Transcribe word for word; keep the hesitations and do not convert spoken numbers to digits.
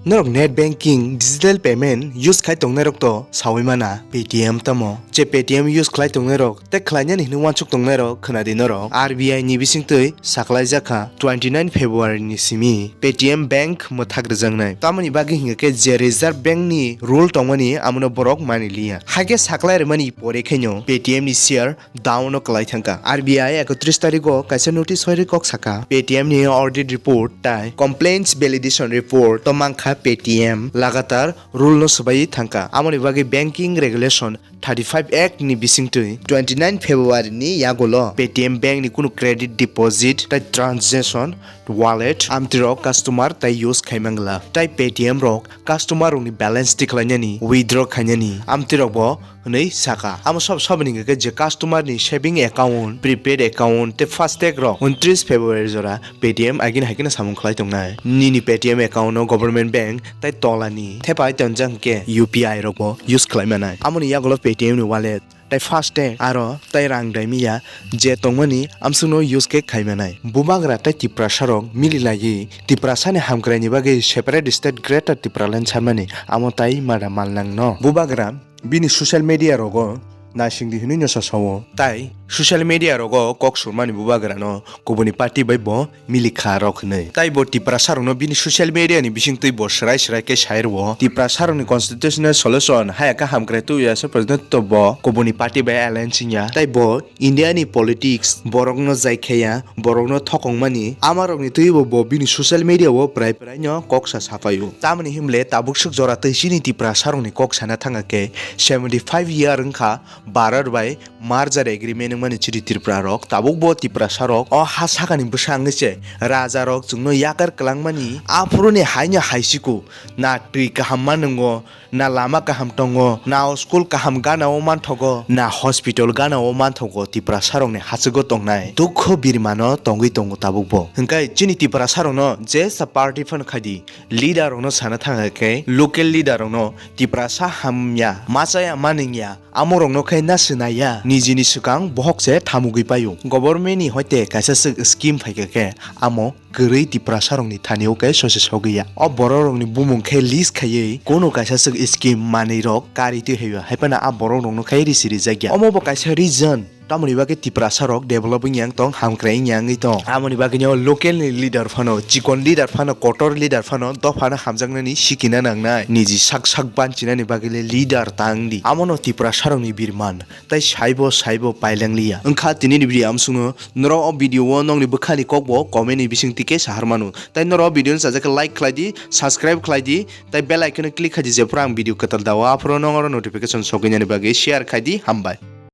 Norok net banking, digital payment use khai tongnai rok to sawi mana Paytm tamo. Je Paytm use khlai tongnai rok tei khlainani hinwi uansuk tongnai rok khwnadi norok R B I ni bisingtwi saklai jakha twenty nine February ni simi Paytm bank mwthak rwjaknai. Tamoni bagwi hingkha khe je Reserve Bank ni rule tongmani amono borok mani liya. Haikhe saklai rwmani pore khaino Paytm ni share down o kwlai thangkha. R B I ekotris tarigo kaisa notice hoiri kok saka, Paytm ni audit report tai complaints validation report to mankha Paytm lagatar rule no swbaiwi thangkha. Amoni bagwi banking regulation thirty five act ni bisingtwi twenty nine February ni yagulo Paytm bank ni kunu credit deposit tai transaction, wallet amtwirok customer tai use khaimangla. Tai Paytm rok customer rokni balance tikhlainani, withdraw khainani amtwirokbo hwnwi saka. Amo sob soboni hwnkhe je customer ni saving account, prepaid account tei FASTag rok untris February jora Paytm agini hai kheno samung khlai tongnai. Nini Paytm account no government bank tai tolani thepai tonjak hwnkhe U P I rokbo use khlai manai. Amoni yagulo Paytm ni wallet tai FASTag aro tai rang daimiya je tongmani amsukno use khe khai manai. Bubagra tai Tiprasa rok mili laiwi Tiprasa ni hamkrai ni bagwi separate state Greater Tipraland sanmani amo tai mada malnang no. Bubagra bini social media rogo naisingdi hinwi no sa sao. Tai social media rogo kok surmani Bubagra no kubuni party bai bo milikha rok hinwi. Tai bo Tiprasa rokno bini social media ni bisingtwi bo swrai swrai khe sai rwo. Tiprasa rokni constitutional solution haya khe hamkrai twi ya se pojno to bo kubuni party bai alliance wngya. Tai bo India ni politics borokno jai khaya, borokno thokongmani ama rokni twibo bo bini social media o prai prai no kok sa sapaio. Tamoni himle tabuk swk jora twi chini Tiprasa rokni kok sana thanga khe seventy five year wngkha Bharat bai merger agreement wngmani chini Tripura rok, tabuk bo Tiprasa rok o ha sakani bwsa wngwi se raja rok chwngno yakar kwlangmani aphuru ni haino haisiku na twi kaham ma nwngo, na lama kaham tongo, na o school kaham gana o manthogo, na hospital gana o manthogo Tiprasa rokni hachwgo tongnai dukho birmano tongwi tongo tabuk bo. Hwnkhe chini Tiprasa rokno jesa party phano khaidi leader rokno sana thanga khe local leader rokno Tiprasa hamya machaya manwngya amorokno khe na swnaiya, nijini swkang bohok se thamugwi paio. Government ni hoite kaisa swk scheme phaikha khe amo kwrwi Tiprasa rokni thani o khe sosi sogwi ya. O borok rokni bumung khe list khaiwi kono kaisa swk scheme manwi rok kari twi haiya, haiphano a borok rokno khe risi rijak ya. Omo bo kaisa reason. Tamoni bagwi Tiprasa rok develop wngya wng tong, hamkrai wngya wngwi tong. Amoni bagwino local ni leader phano, chikon leader phano, kotor leader phano dophano hamjaknani sikina nangnai. Niji sak sak banchinani bagwile leader tang di. Amono Tiprasa rokni birman tai saibo saibo paileng liya. Wngkha tinini video amsukno. Norok o video o nokni bwkhani kokbo comment ni bising tike sahar mano. Tai norok o video no sajak khe like khlai di, subscribe khlai di, tai bell icon no click khai di, jephru ang video kwtal dao aphuru nong oro notification sogwi nani bagwi share khai di. Hambai.